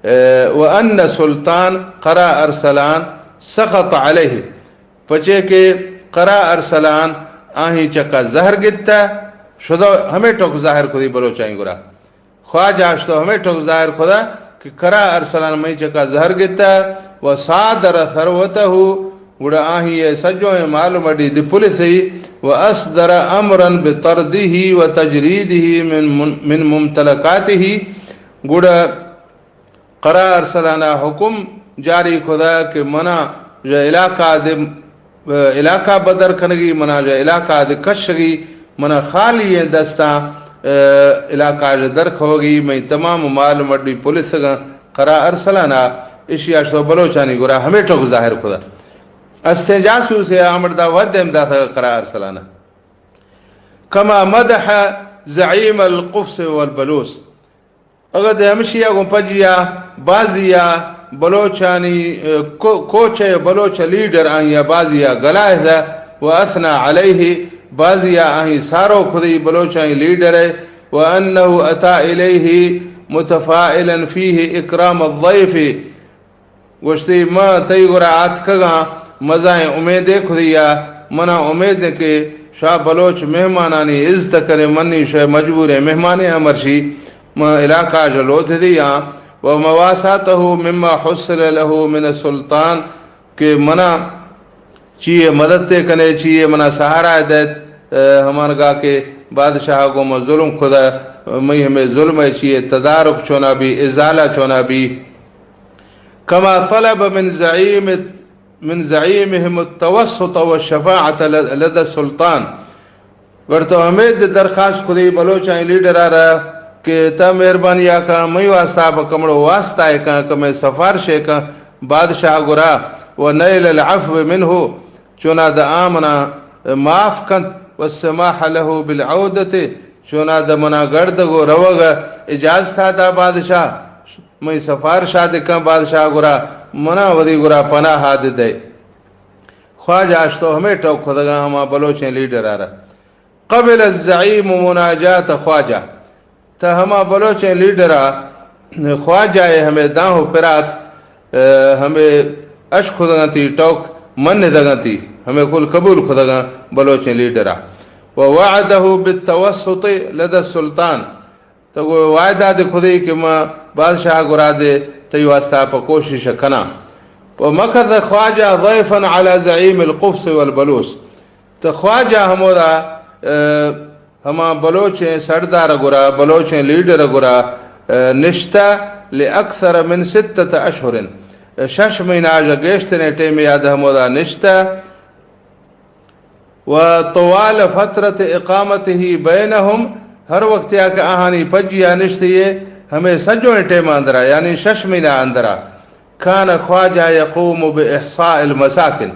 اے، وان سلطان قرا ارسلان سخط علیہ، پچے کہ قرا ارسلان آہی چکا زہر گتا، شدو ہمے ٹوک ظاہر کدی بلوچائیں گرا۔ خواجہ اشتو ہمے ٹوک ظاہر کدا کہ قرا ارسلان مئی چکا زہر گتا، وصادر ثروته، گڑا آہی اے سجویں مال مڈی دی پولیس ای، واصدر امرا بطرده وتجریده من، من، من ممتلکاته، گڑا قرا ارسلانا حکم جاری کدا کہ منا ژہ علاقہ دے، علاقہ بدر کنگی، منا ژہ علاقہ دے کشگی، منا خالی ایں دستاں، اے، علاقہ ژہ در کھوگی، مئی تمام مال مڈی پولیس گاں قرا ارسلانا، اشی اشتو بلوچانی گرا ہمے ٹوک ظاہر کدا۔ استیں جاسوس اے آمڑ دا ود دیم داتا قرا ارسلانا۔ کما مدح زعیم القفص والبلوص۔ اگد ہمشیا گوں پجیا بازیا بلوچانی، اے، کو-، کوچے بلوچ لیڈر آہیا بازیا گلائے دا، واثنى علیہ، بازیا آہی سارو کدی بلوچانی لیڈر اے، وانه اتى الیہ متفائلا فیہ اکرام الضیف۔ گوشتی، من تئی گورا آتکگاں مزائیں امیدے کھدیا، منا امید ایں کہ شاہ بلوچ مہمانانی عزت کنے، منی شے مجبوریں مہمانے ہمرشی، من علاقہ ژہ لوت دیاں، ومواساته مما حصل له من السلطان، کہ منا چیئے مدد تے کنے، چیئے منا سہارا دیت، اے، ہمانگا کہ بادشاہ گوں من ظلم کھدا، مئی ہمے ظلم اے چیئے تدارک چونا بی، ازالہ چونا بی۔ کما طلب من زعیم، من زعیمهم التوسط والشفاعة لدى السلطان۔ گڑ تو ہمے درخواست کھدی بلوچانی لیڈر آرا کہ تا مہربانی آکاں مئی واسطہ بہ کمڑو واسطہ اے کاں، کمے سفارش اے کاں بادشاہ گرا، ونیل العفو منه، چونا دا آ منا معاف کنت، والسماح له بالعودة، چونا دا منا گڑدگ و روگ اجازتا دا بادشاہ، مئی سفارشا دے کن بادشاہ گرا، منا وثی گرا پناہا دے دئے۔ خواجہ اشتو ہمے ٹوک کھدگاں ہما بلوچیں لیڈر آرا۔ قبل الزعیم مناجات خواجہ۔ تہ ہما بلوچیں لیڈرا خواجہ ء ہمے داں و پرات، اے، ہمے اش کھدگاں تی ٹوک من دگاں تی، ہمے کل قبول کھدگاں بلوچیں لیڈرا۔ ووعده بالتوسط لدى السلطان۔ تو گو وعدہ دے کھدی کہ ما بادشاہ گرا دے تئی واسطہ پہ کوشش کناں۔ ومكث خواجہ ضيفا على زعيم القفص والبلوص۔ تو خواجہ ہمودا، اے، ہما بلوچیں سردار گرا، بلوچیں لیڈر گرا، اے، نشتہ لأكثر من ستة أشهر۔ شش مہینہ ژہ گیشتریں ٹیمے آ دہ ہمودا نشتہ۔ وطوال فترة إقامته بينهم، ہر وقت یا کہ آہانی پجیا نشتیے، ہمے سجویں ٹیم اندرا، یعنی شش مہینہ اندرا، كان خواجہ يقوم بإحصاء المساكن۔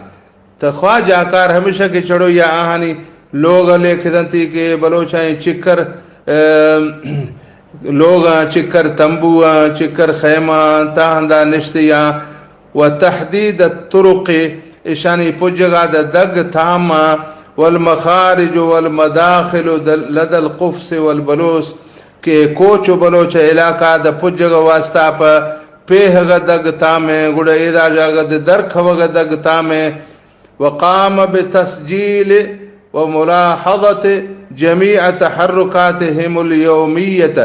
تو خواجہ کار ہمیشہ کہ چڑو یا آہانی لوگ لیکھدنتی کہ بلوچائیں چکر، اے، لوگاں چکر تمبواں، چکر خیماں، تا ہندا نشتیاں، وتحديد الطرق، اشانی پجگا دہ دگ تاماں، والمخارج والمداخل دل-، لدى القفص والبلوص، کہ کوچ و بلوچ علاقہ دہ پجگ واسطہ پہ پیہگ دگ تامیں، گڑا ایدا جاگہ دہ درکھوگ دگ تامیں۔ وقام بتسجيل وملاحظة جميع تحركاتهم اليومية۔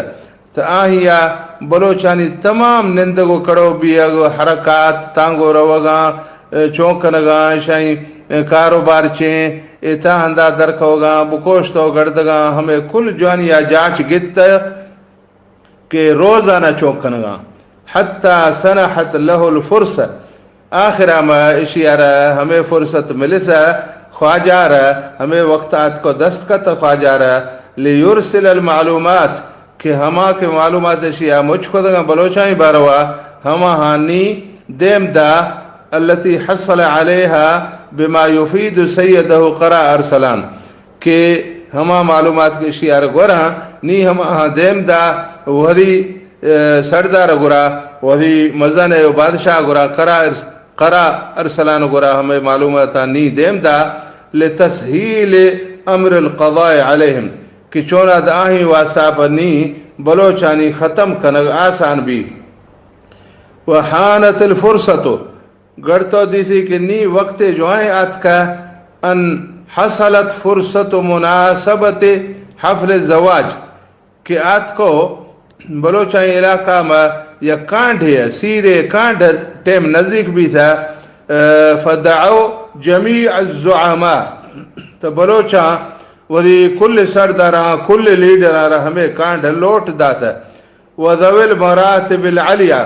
تو آہیا بلوچانی تمام نندگ و کڑو بیگ و حرکات، تانگو روگاں، اے، چون کنگاں، اشانی، اے، کاروبار چیں، اے، تا ہندا درکوگاں، بکوشتو گڑدگاں، ہمے کل جوانیا جاچ گت کہ روزانہ چون کنگاں۔ حتى سنحت له الفرصة، آخرا ما اشی آرا ہمے فرصت ملثہ، خواجہ را ہمے وقت آتکو دست کت خواجہ را، لیرسل المعلومات، کہ ہما کہ معلومات اشیا مچ کتگاں بلوچانی باروا، ہماہاں نی دیم دا، التي حصل عليها بما يفيد سيده قرا ارسلان، کہ ہما معلومات کہ اشیار گوراں، نی ہماہاں دیم دا، وہدی، اے، سردار گورا، وہدی مزن و بادشاہ گورا، قرا ارس-، قرا ارسلان گورا ہمے معلوماتاں نی دیم دا، لتسهيل امر القضاء عليهم، کہ چونا دا آہیں واسطہ پہ نی بلوچانی ختم کنگ آسان بی۔ وحانت الفرصة، گڑتو دیسی کہ نی وقت جوائیں آتکا، ان حصلت فرصة مناسبة حفل الزواج، کہ آتکو بلوچانی علاقہ ما یک کانڈے، سیرے کانڈ ٹیم نزدیک بیتا، اے، فدعوا جميع الزعماء، تو بلوچاں وتی کل سرداراں، کل لیڈراں را ہمے کانڈ لوٹ داتا۔ وذوي المراتب العليا،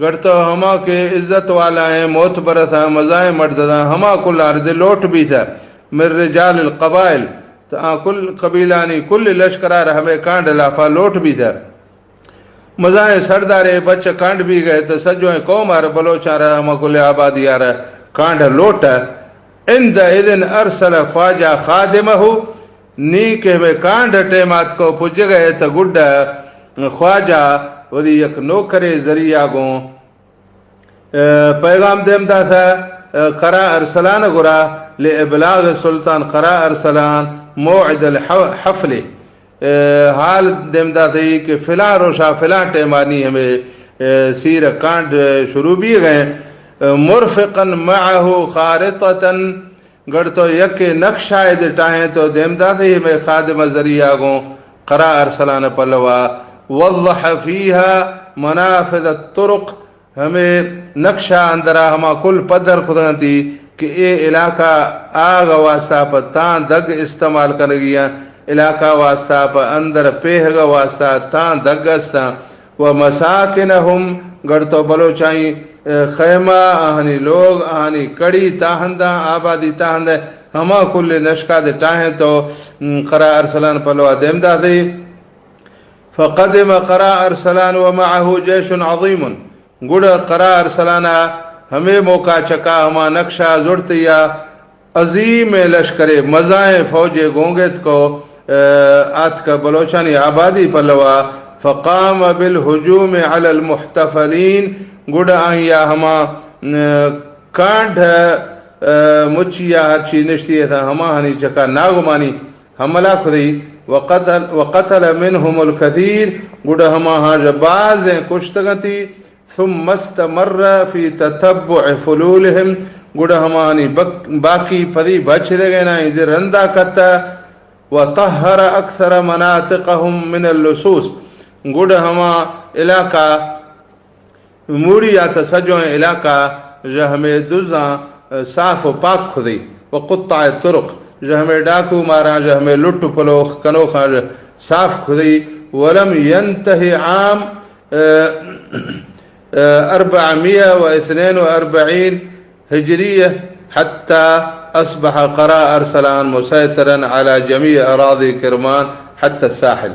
گڑتو ہما کہ عزت والا ہیں، معتبر تھا، مزائیں مرد تھا، ہما کل آرد لوٹ بیتا۔ من رجال القبائل، تو آ کل قبیلانی کل لشکرار ہمے کانڈ لافا لوٹ بیتا۔ مزائیں سردارے بچ کانڈ بی گئے تو سجویں قوم آر بلوچاں را ہما کل آبادی آر کانڈ لوٹ۔ عند اذن ارسل خواجہ خادمہ، نی کہ ہمے کانڈ ٹیم آتکو پجگ ء تہ گڈ خواجہ وتی یک نوکرے ذریعہ گوں، اے، پیغام دیم داتہ، اے، قرا ارسلان گورا، لابلاغ سلطان قرا ارسلان موعد الحفل، اے، حال دیم داتہ کہ فلاں روشا فلاں ٹیمانی ہمے، اے، سیر کانڈ شروع بی گئے، اے، مرفقا معه خارطة، گڑ تو یکے نقشہ ء دٹاہیں تو دیم داتے ہمے خادم ذریعہ گوں قرا ارسلان پلوا، وضح فيها منافذ الطرق، ہمے نقشہ اندرا ہما کل پدر کتگنتی کہ اے علاقہ آگ واسطہ پہ تاں دگ استعمال کنگی ہیں، علاقہ واسطہ پہ اندر پیہگ واسطہ تاں دگ استاں۔ ومساکنهم، گڑ تو بلوچانی، اے، خیمہ، آہانی لوگ، آہانی کڑی تاہنداں، آبادی تاہندہ، ہما کل نشکا دے ٹاہیں تو، م، قرا ارسلان پلوا دیم داتے۔ فقدم قرا ارسلان ومعه جيش عظيم۔ گڑ قرا ارسلانا ہمے موقع چکا ہما نقشہ زڑتیا عظیم لشکرے مزائیں فوجے گونگت کو، اے، آتک بلوچانی آبادی پلوا، فقام بالهجوم على المحتفلين، گڈ آئیا ہما، اے، کانڈ، اے، مچیا ہرچی نشتی تھا ہما ہنی چکا ناگمانی حملہ کھدی، وقتل، وقتل منهم الكثير، گڈ ہما ہاں بازیں کشتگتی، ثم استمر في تتبع فلولهم، گڑا ہمانی بک-، باقی پدی بچ دگینا اندر رندا کتا، وطهر اكثر مناطقهم من اللصوص، گڑا ہما علاقہ موڑی آتا سجویں علاقہ ژہ ہمے دزاں صاف و پاک کھدی، وقطاع الطرق، ژہ ہمے ڈاکو ماراں، ژہ ہمے لٹ و پلوخ کنوخاں ژہ صاف کھدی، ولم ينته عام أربعمية واثنين وأربعين هجرية حتى أصبح قرا أرسلان مسيطرا على جميع أراضي كرمان حتى الساحل۔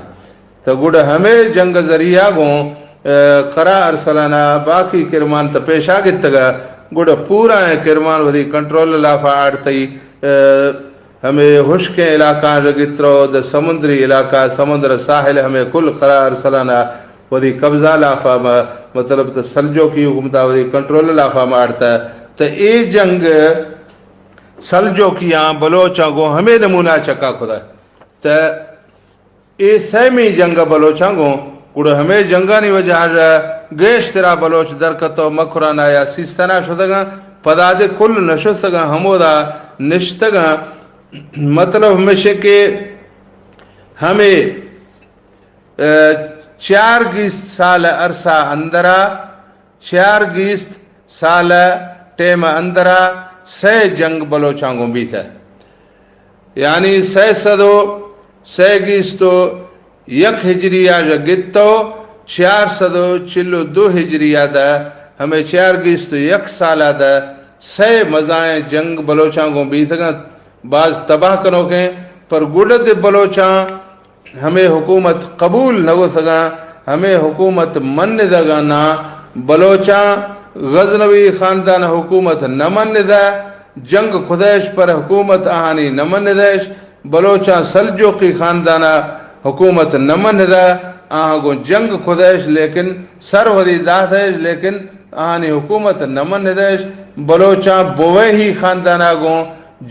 تو گڑا ہمے جنگ ذریعہ گوں، اے، قرا ارسلانا باقی کرمان تو پیشا گتگا، گڑا پورا کرمان وتی کنٹرول لافا آڑتئی، اے، ہمے ہشکیں علاقہ گترو، د سمندری علاقہ، سمندر ساحل ہمے کل قرا ارسلانا وتی قبضہ لافا م-، مطلب تو سلجوکی حکومت وتی کنٹرول لافا مارتا۔ تو اے جنگ سلجوکیاں بلوچاں گوں ہمے نمونہ چکا کھدا۔ تو اے سیمی جنگ بلوچاں گوں، گڑا ہمے جنگانی وجہ ء گیشترا بلوچ درکتو مکران ء یا سیستان ء شتگاں، پدا دے کل نہ شتگاں، ہمودا نشتگاں۔ مطلب ہمیش کہ ہمے، ء، چار گیست سال عرصہ اندرا چار گیست سال ء ٹیم ء اندرا سئے جنگ بلوچاں گوں بیتہ۔ یعنی سئے سد و سئے گیست و یک ہجری ء ژ گت و چار سد و چل و دو ہجری ء دہ ہمے چار گیست و یک سال ء دہ سئے مزائیں جنگ بلوچاں گوں بیتگ انت۔ باز تباہ کنوکیں، پر گڈ ءَ بلوچاں ہمے حکومت قبول نہ گوسگاں، ہمے حکومت منّ دگاں نہ۔ بلوچاں غزنوی خاندان حکومت نہ منّ دہ، جنگ کھدئش پر حکومت آہانی نہ منّ دئش۔ بلوچاں سلجوقی خاندان حکومت نہ منّ دہ، آہاں گوں جنگ کھدئش، لیکن سر وری داتئش، لیکن آہانی حکومت نہ منّ دئش۔ بلوچاں بویہی خاندان گوں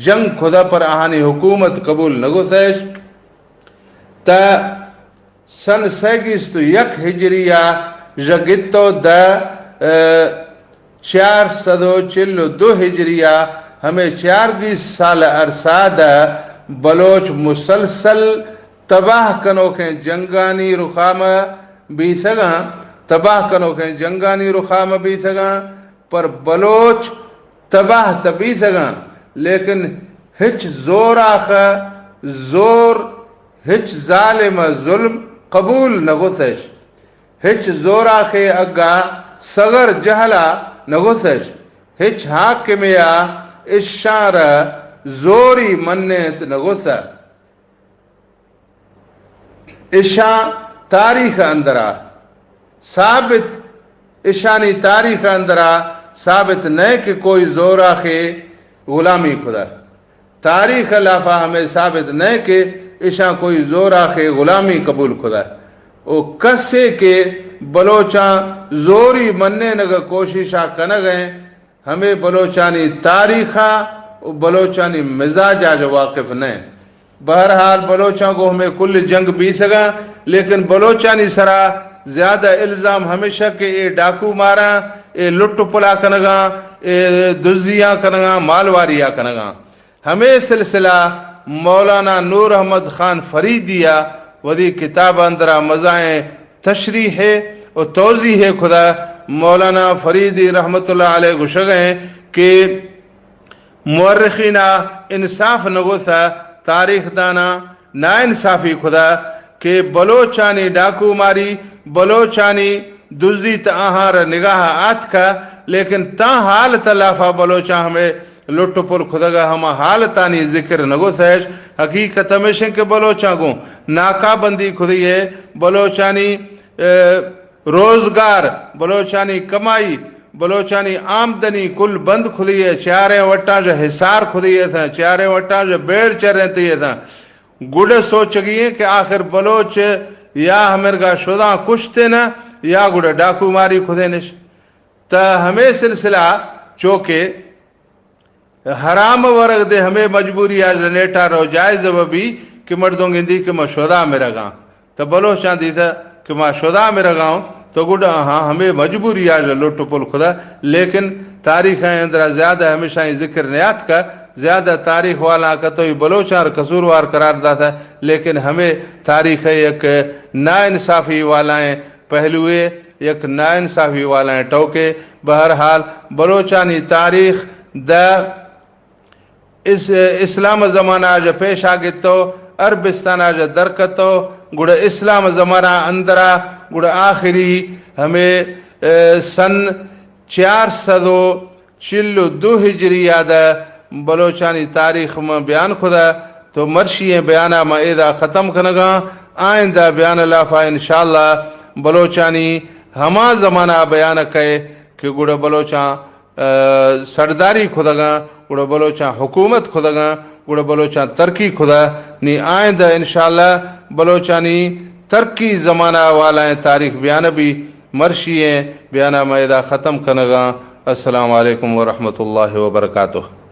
جنگ کھدہ پر آہانی حکومت قبول نہ گوسئش۔ تہ سن سئے گیست و یک ہجری ءَ ژہ گت و دہ، ءَ، چار سد و چل و دو ہجری ءَ ہمے چار گیست سال عرصہ دہ بلوچ مسلسل تباہ کنوکیں جنگانی رخام بیتگاں، تباہ کنوکیں جنگانی رخام بیتگاں، پر بلوچ تباہ تہ بیتگاں، لیکن ہچ زوراخ زور، ہچ ظالم ظلم قبول نہ گوسئش، ہچ زوراخے اگا سغر جہلا نہ گوسئش، ہچ حاکمے آ اشاں را زوری منّینت نہ گوسہ۔ اشاں تاریخ اندرا ثابت، اشانی تاریخ اندرا ثابت نئے کہ کوئی زوراخے غلامی کھدہ۔ تاریخ لافا ہمے ثابت نئے کہ اشاں کوئی زوراخے غلامی قبول کھدہ۔ او کسے کہ بلوچاں زوری منّینگ کوششا کنگئیں، ہمے بلوچانی تاریخا و بلوچانی مزاجا ژہ واقف نئے۔ بہرحال بلوچاں گوں ہمے کل جنگ بیتگاں، لیکن بلوچانی سرا زیادہ الزام ہمیشہ کہ اے ڈاکو ماراں، اے لٹ و پلا کنگاں، اے دزیاں کنگاں، مالواریا کنگاں۔ ہمے سلسلہ مولانا نور احمد خان فریدی ءَ وتی کتاب اندرا مزائیں تشریح و توضیح کھدہ۔ مولانا فریدی رحمت اللہ علیہ گوشگئیں کہ مورخینا انصاف نہ گوسہ، تاریخ دانا ناانصافی کھدہ کہ بلوچانی ڈاکو ماری، بلوچانی دزی تہ آہاں را نگاہ آتکہ، لیکن تاں حال تہ لافا بلوچاں ہمے لٹ و پل کھدگا ہما حالتانی ذکر نہ گوسہ اش۔ حقیقت ہمیش انت کہ بلوچاں گوں ناکہ بندی کھدی ہے، بلوچانی، اے، روزگار، بلوچانی کمائی، بلوچانی آمدنی کل بند کھدی ہے۔ چاریں وٹاں ژہ حصار کھدی ہے تھا، چاریں وٹاں ژہ بیڑ چرینتی ہے تھا۔ گڈ سوچگی ہیں کہ آخر بلوچ یا ہمرگا شداں کشتے نہ یا گڈ ڈاکو ماری کھدینش۔ تہ ہمے سلسلہ چوکہ حرام ورگ دے ہمے مجبوری آ ژہ نیٹا رو جائز و بی کہ مردوں گندی کہ ما شدا مرگاں۔ تہ بلوچاں دیتہ کہ ما شدا مرگاں، تو گڈ آہاں ہمے مجبوری آ ژہ لٹ و پل کھدہ۔ لیکن تاریخ اندرا زیادہ ہمیشہ ذکر نیاتکہ، زیادہ تاریخ والا کتوئی بلوچاں را قصوروار قرار داتہ، لیکن ہمے تاریخ یک ناانصافی والائیں پہلوے، یک ناانصافی والائیں ٹوکے۔ بہرحال بلوچانی تاریخ دہ اس-، اسلام زمانہ آ ژہ پیش آگتو، عربستان آ ژہ درکتو، گڑا اسلام زمانہ اندرا، گڑا آخری ہمے، اے، سن چار سد و چل و دو ہجری آ دہ بلوچانی تاریخ ما بیان کھدہ، تو مرشی ایں بیانا ما ایدا ختم کنگاں۔ آئندہ بیان لافا انشاءاللہ بلوچانی ہما زمانہ بیان کئے کہ گڑا بلوچاں، اے، سرداری کھدگاں، گڑا بلوچاں حکومت کھدگاں، گڑا بلوچاں ترقی کھدہ۔ نی آئندہ انشاءاللہ بلوچانی ترقی زمانہ والائیں تاریخ بیان بی۔ مرشی ایں بیانا ما ایدا ختم کنگاں۔ السلام علیکم ورحمۃ اللہ وبرکاتہ۔